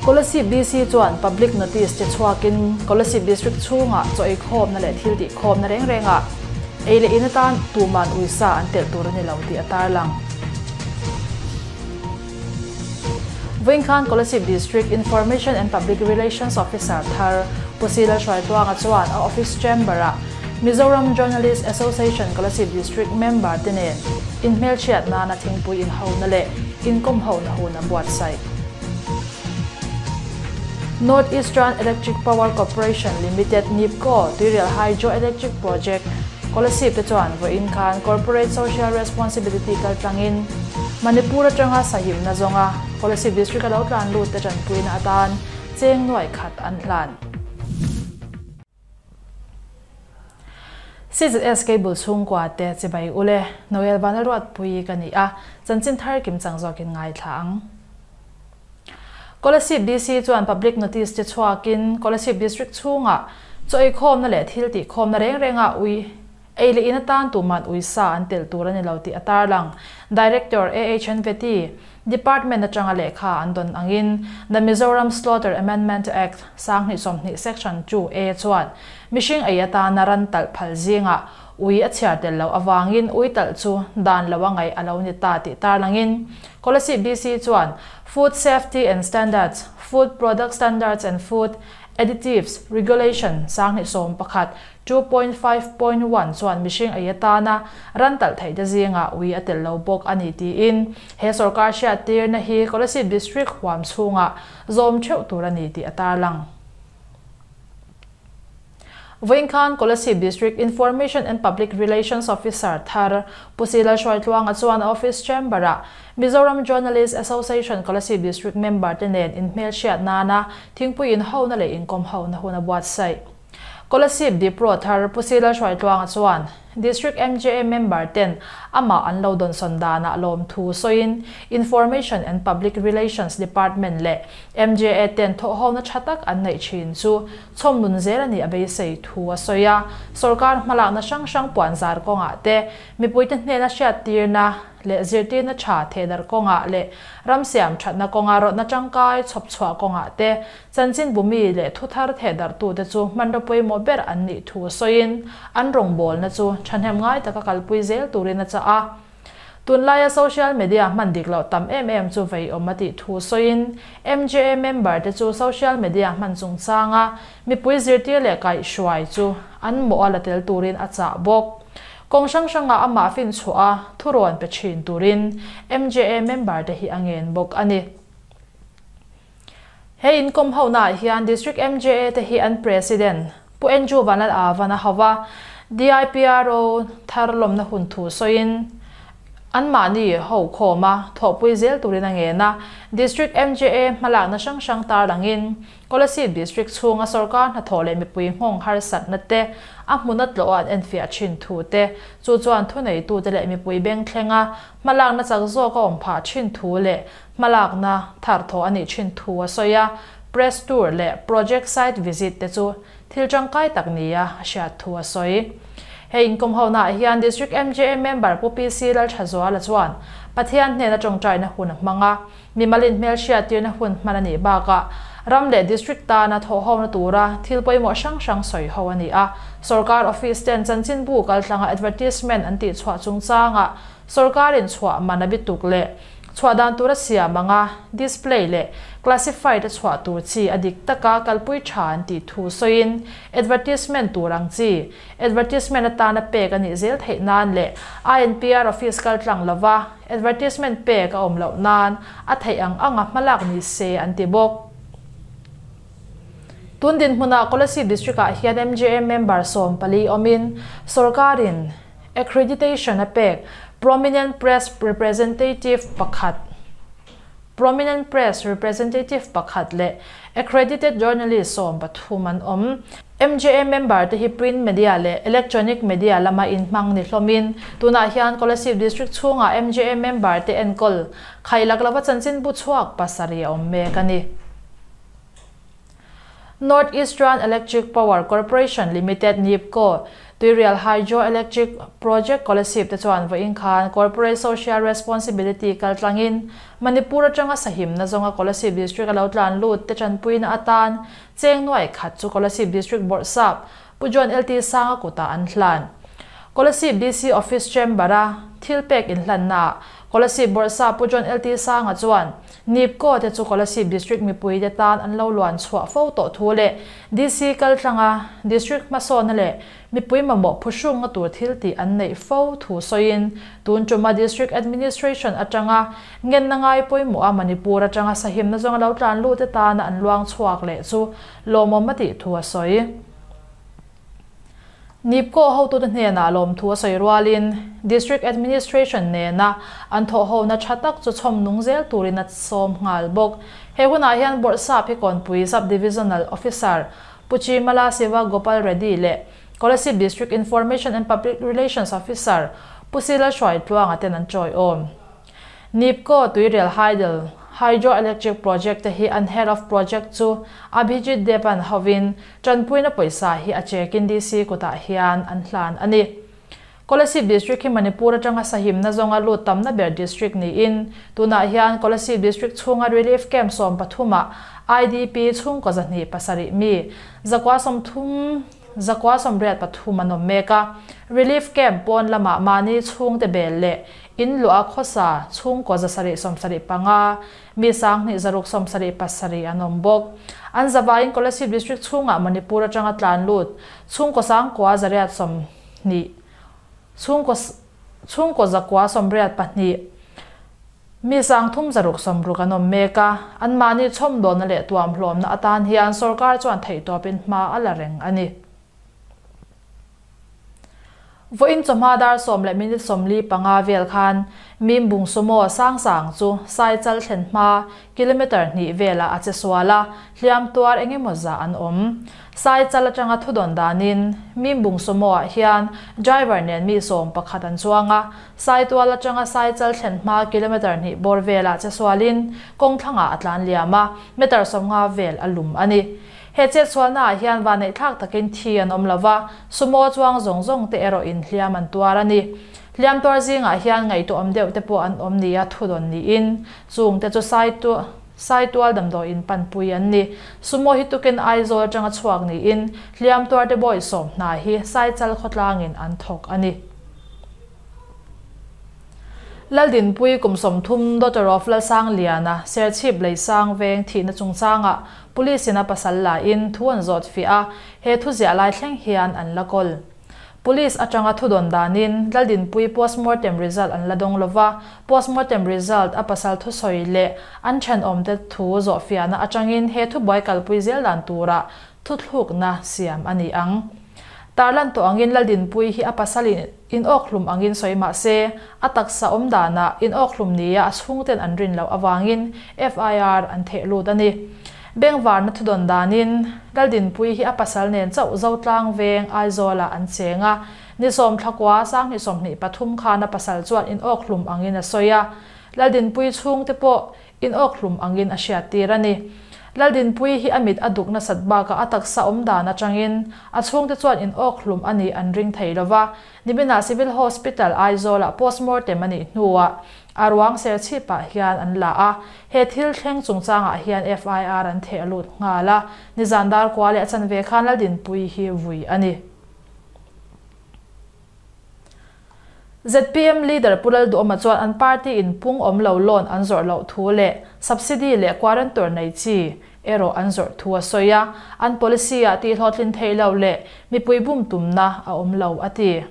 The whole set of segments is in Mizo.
Kolasib DC chuan Public Notice che chhuakin Kolasib District chhunga chaw ei khawmna leh thil tih khawmna reng rengah ei leh in atan tuman uisa an telh tur a ni lo tih a tarlang. Vawiin khan Kolasib District Information and Public Relations Officer thar Pu Sila Hruaituanga chuan a office chamber-ah Mizoram Journalist Association Kolasib District member te nen inhmelchhiat nana thingpui inhona leh inkawmhona hun a buatsaih. North Eastern Electric Power Corporation Limited, NEEPCO, Tuirial Hydro Electric Project, Kolasib te chuan vawiin khan Corporate Social Responsibility kaltlangin Manipur atanga sahimna zawnga Kolasib District a lo tlan lut te tanpuina atan cheng nuai khat an hlan. CZS Cable chhungkua te chibai ule Noel Vanlalruatpui ka ni a, chanchin thar kim chang zawkin ngaithla ang. Kolasib DC chuan Public Notice che chhuakin Kolasib District chhungah chaw eikhawmna leh thil tihkhawmna reng rengah ui ei leh in atan tuman uisa an telh tur a ni lo tih a tarlang. Director AHN Veti, Department atanga lehkha an dawn angin The Mizoram Slaughter Amendment Act 2020 Section 2A chuan mihring ei atana ran talh phal zingah ui a chhiar tel loh avangin ui talh chu dan lo a ngaih a lo ni ta tih tarlangin Kolasib DC chuan Food Safety and Standards, Food Product Standards and Food Additives, Regulation, 2011, 2.5.1 chuan mihring ei atana ran talh theih te zingah ui a tel lo bawk a ni tiin he sorkar hriattirna hi Kolasib District huam chhungah zawm theuh tur a ni tih a tarlang. Vawiin khan Kolasib District Information and Public Relations Officer thar Pu Sila Hruaitluanga chuan a office chamber-ah Mizoram Journalist Association Kolasib District member te nen inhmelhriat nana thingpui inhona leh inkawmhona hun a buatsaih. Kolasib Dipro thar Pu Sila Hruaitluanga chuan District MJA member ten amah an lo dawnsawn danah lawmthu sawiin Information and Public Relations Department leh MJA ten thawhhona tha tak an neih thin chu chhawm nun zel a nih a beisei thu a sawi a. Sorkar hmalakna hrang hrang puan zar kawngah te, mipuite hnena hriattirna leh zirtirna tha thehdar kawngah leh ram siam thatna kawnga rawtna tangkai chhawp chhuah kawngah te chanchin bumi leh thuthar thehdarhtute chu hmanraw pawimawh ber an nih thu sawiin an rawngbawlna chu thahnem ngai taka kalpui zel turin a chah a. Tunlaia social media hman dik loh tam em em chu vei awm a tih thu sawiin MJA member te chu social media hman chungchanga mipui zirtir leh kaihhruai chu an mawh a la tel turin a chah bawk. Kawng hrang hrangah amah finchhuah a thurawn pe thin turin MJA member te hi a ngen bawk a ni. He inkawm honaah hian District MJA te hi an President Pu Andrew Vanlal Avan a hauh a, DIPRO thar lawmna hun thu sawiin anmahni ho khawm a, thawhpui zel turin a ngen a. District MJA hmalakna hrang hrang tarlangin Kolasib District chhunga sorkar hnathawh leh mipui nghawng harsatna te a hmuna tlawh a an enfiah thin thu te, chu chuan thuneitute leh mipui bengthlenga hmalakna chak zawk a awm phah thin thu leh Hmalakna tharthawh a nih thin thu a sawi a, press tour leh project site visit te chu thil tangkai tak nia a hriat thu a sawi. He inkawmhonaah hian District MJA member Pu PC Lalthazuala chuan Pathian hnena tawngtaina hun a hmang a, mimal inhmelhriattirna hun hman a nih bakah ram leh district tana thawhhona tura thil pawimawh hrang hrang sawi ho a ni a. Sorkar office ten chanchinbu kaltlanga advertisement an tihchhuah chungchangah sorkarin chhuah man a bituk leh Chhuah dan tur a siam ang a, display leh classified a chhuah tur chi a dik taka kalpui tha an tih thu sawiin advertisement tur ang chi advertisement atana pek a nih zel theih nan leh INPR office kal tlang lova advertisement pek a awm loh nan a theih ang anga hmalak ni se an ti bawk. Tun dinhmunah Kolasib District ah hian MJA member 14 awmin sawrkarin Accreditation a pek Prominent Press Representative pakhat Prominent Press Representative pakhat leh Accredited Journalist 13 an awm. MJA member te hi print media leh electronic media lama inhmang ni hlawmin tunah hian Kolasib District chhungah MJA member te enkawl khailak lova chanchinbu chhuak pasarih a awm mek a ni. North Eastern Electric Power Corporation Limited, NEEPCO, Tuirial Hydro Electric Project Kolasib te chuan vawiin khan Corporate Social Responsibility kaltlangin Manipur atanga sahimna zawnga Kolasib District a lo tlan lut te tanpuina atan cheng nuai khat chu Kolasib District Bawrhsap Pu John LT Sanga kutah an hlan. Kolasib DC Office Chamber-a thil pek inhlannaah Kolasib Bawrhsap Pu John LT Sanga chuan NEEPCO te chu Kolasib District mipuite tan an lo luan chhuah fo tawh thu leh DC kaltlanga District hmasawnna leh mipui mamawh phuhrunga tur thil tih an neih fo thu sawiin tun tuma District Administration atanga ngenna ngai pawimawha Manipur atanga sahimna zawnga lo tlan lut te tana an luang chhuak leh chu lawmawm a tih thu a sawi. NEEPCO hotute hnenah lawmthu a sawi rualin District Administration nena an thawhhona tha tak chu chhawm nung zel turin a sawm nghal bawk. He hunah hian Bawrhsap hi Kawnpui Sub-Divisional Officer Pu Chimala Siva Gopal Reddy leh Kolasib District Information and Public Relations Officer Pu Sila Hruaitluanga ten an chawiawm. NEEPCO Tuirial Hydel Hydro Electric Project te hi an Head of Project chu Abhijit Dev-a'n hovin tanpuina pawisa hi a chekin DC kutah hian an hlan a ni. Kolasib District hi Manipur atanga sahimna zawnga lut tamna ber district niin tunah hian Kolasib District chhunga Relief Camp 13 ah IDP chhungkaw 207 mi 130 183 an awm mek a. Relief Camp pawn lamah mahni chhungte bel leh In luah khawsa chhungkaw 775, mi 2677 an awm bawk. An zavaiin Kolasib District chhungah Manipur atanga tlan lut chhungkaw sangkua 120, chhungkaw chhungkaw 982, mi 3660 an awm mek a. Anmahni chhawmdawlna leh tuamhlawmna atan hian sorkar chuan theihtawpin hma a la reng a ni. Vawiin chawhma dar sawm leh minute 45 vel khan Mimbung Sumo sang sang chu Saichal thlen hma kilometre hnih velah a che sual a, hliam tuar eng emaw zah an awm. Saichal atanga thudawn danin Mimbung Sumo-ah hian driver nen mi sawm pakhat an chuang a, Saitual atanga Saichal thlen hma kilometre hnih bawr velah che sualin kawng thlangah a tlan liam a, meter 50 vel a lum a ni. He chetsualnaah hian vanneihthlak takin thi an awm lo va, sumo chuang zawng zawng te erawh in hliam an tuar a ni. Hliam tuar zingah hian ngaihtuahawm deuh te pawh an awm nia thudawn niin, chung te chu Saitual damdawiin panpui an ni. Sumo hi tukin Aizawl atanga chhuak niin, hliam tuar te bawihsawm hna hi Saichal khawtlangin an thawk a ni. Laldinpui kum 30 daughter of Lalsangliana, Serchhip Leisang veng thihna chungchangah Police in a pasal la in thu an zawt fiah a, he thu ziah lai thleng hian an la kawl. Police atanga thu dawn danin Laldinpui postmortem result an la dawng lova, postmortem result a pasal thusawi leh an thenawmte thu zawh fiahna atangin he thubuai kalpui zel dan turah thuthlukna siam a ni ang. Tarlan tawh angin Laldinpui hi a pasal in inawkhlum angin sawi mah se, a taksa awm danah inawkhlum nia a chhungten an rin loh avangin FIR an theh lut a ni. Bengvarna thudawn danin Laldinpui hi a pasal nen chauh Zotlang veng Aizawlah an cheng a, ni sawm thlakua 2023 khan a pasal chuan inawkhlum angin a sawi a, Laldinpui chhungte pawh inawkhlum angin a hriattir a ni. Laldinpuii hi a mit a duk nasat bakah a taksa awm dan atangin a chhungte chuan inawkhlum a nih an ring thei lova, niminah Civil Hospital Aizawlah postmortem a nih hnuah a ruang serchhipah hian an la a, he thil thleng chungchangah hian FIR an theh lut nghal a, nizan dar kua leh a chanve khan Laldinpuii hi vui a ni. Zpm Leader Pu Lalduhawma chuan an party in pung awm lo loan an zawrh loh thu leh subsidy leh quarantor nei chi erawh an zawrh thu a sawi a, an policy ah tihhlawhtlin theih loh leh mipui bum tumna a awm lo a ti.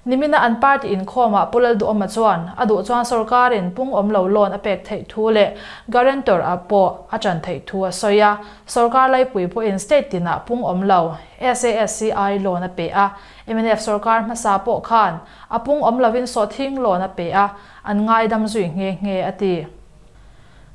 Nimina an party inkhawmah Pu Lalduhawma chuan a duh chuan sorkarin pung awm lo loan a pek theih thu leh guarantor ah pawh a ṭan theih thu a sawi a, sorkar laipui pawhin state tinah pung awm lo SASCI loan a pe a, Mnf sorkar hmasa pawh khan a pung awm lovin sawhthing loan a pe a, an ngaidam zui nghe nghe a ti.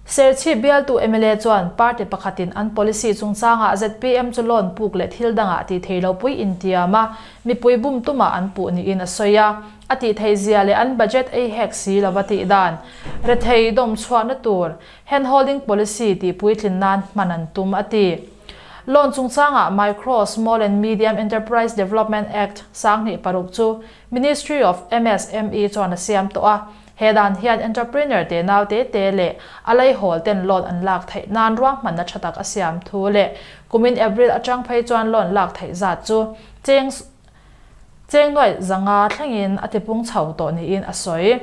Serchhip bialtu mla chuan party pakhatin an policy chungchangah zpm chu loan puk leh thil dangah tih thei lo pui intiam a, mipui bum tumah an puh niin a sawi a. A tih theih zia leh an budget ei hek si lova tih dan rethei dawm chhuahna tur hand holding policy tih puitlin nan hman an tum a ti. Loan chungchangah Micro, Small and Medium Enterprise Development Act 2006 chu Ministry of MSME chuan a siam tawh a, he dan hian entrepreneur te nau te te leh a laihawl ten loan an lak theih nan ruahmanna tha tak a siam thu leh kumin April atang phei chuan loan lak theih zat chu cheng Cheng nuaih 500 thlengin a tipung chho tawh niin a sawi.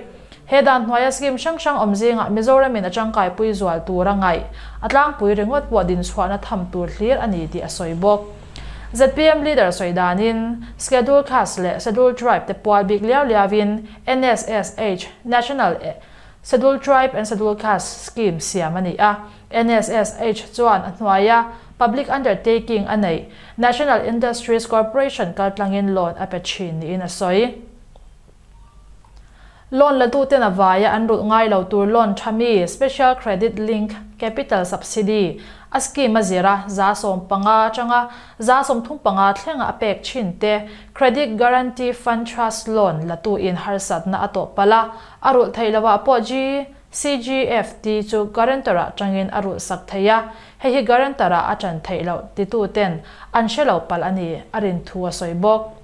He dan hnuaia scheme hrang hrang awm zingah Mizoramin a tangkaipui zual tur a ngaih, a tlangpui ringawt pawh dinchhuahna tham tur hlir a ni tih a sawi bawk. Zpm leader sawi danin, Schedule Caste leh Schedule Tribe te pual bik liau liauin NSSH, National Schedule Tribe and Schedule Caste Scheme, siam a ni a. NSSH chuan a hnuaia Public Undertaking a neih National Industries Corporation kaltlangin loan a pe thin niin a sawi. Loan latuten a vaia an rulh ngai lo tur loan tha mi Special Credit Link Capital Subsidy a scheme a zira 15% atanga 35% thlenga a pek thin te Credit Guarantee Fund Trust loan latu in harsatna a tawh palh a, a rulh theih lovah pawh G CGFT chu guarantor-ah tangin a rulh sak thei a, hei hi guarantor-ah a tan theih loh tituten an hre lo palh a ni, a rin thu a sawi bawk.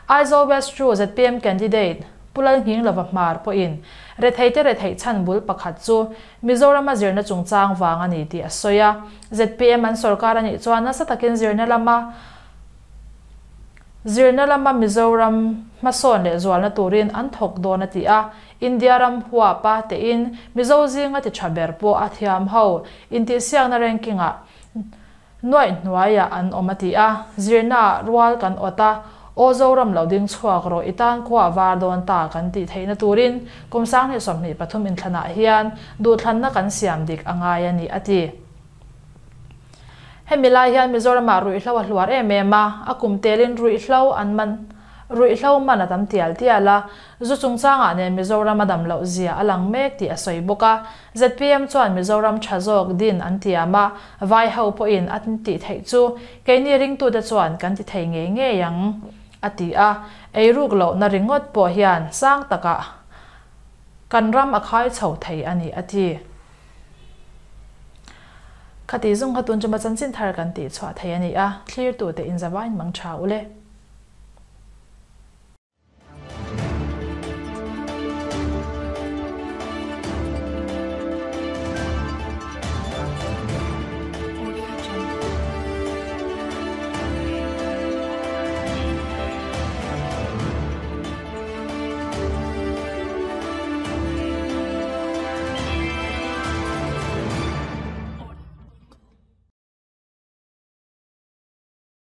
Aizawl West True zpm candidate Pu Lalnghinglova Hmar pawhin retheite retheih chhan bul pakhat chu Mizorama zirna chungchang vang a ni tih a sawi a, zpm an sorkar a nih chuan nasa takin zirna lama Zirna lama Mizoram hmasawn leh zualna turin an thawk dawn a ti a, India ram huapa tein Mizo zinga ti tha ber pawh a thiam ho intihsiakna ranking-ah nuaih hnuaiah an awm a ti a, zirnaah rual kan awt a, aw Zoram lo ding chhuak rawh i tan khua var dawn ta kan tih theihna turin kum 2023 inthlanah hian duhthlanna kan siam dik a ngai a ni a ti. Hemi lai hian Mizoramah ruihhlo a hluar em em a, a kum telin ruihhlo an man ruihhlo man a tam tial tial a, zu chungchangah nen Mizoram a dam loh zia a lang mek tih a sawi bawk a. Zpm chuan Mizoram tha zawk din an tiam a, vai ho pawhin a tih theih chu keini ringtute chuan kan ti thei ngei ngei ang, a ti a. Eiruk lohna ringawt pawh hian sang takah kan ram a khai chho thei a ni, a ti. Khati zung kha tun chuma chanchin thar kan tih chhuah thei a ni a, thlirtute inzavain mang tha ule.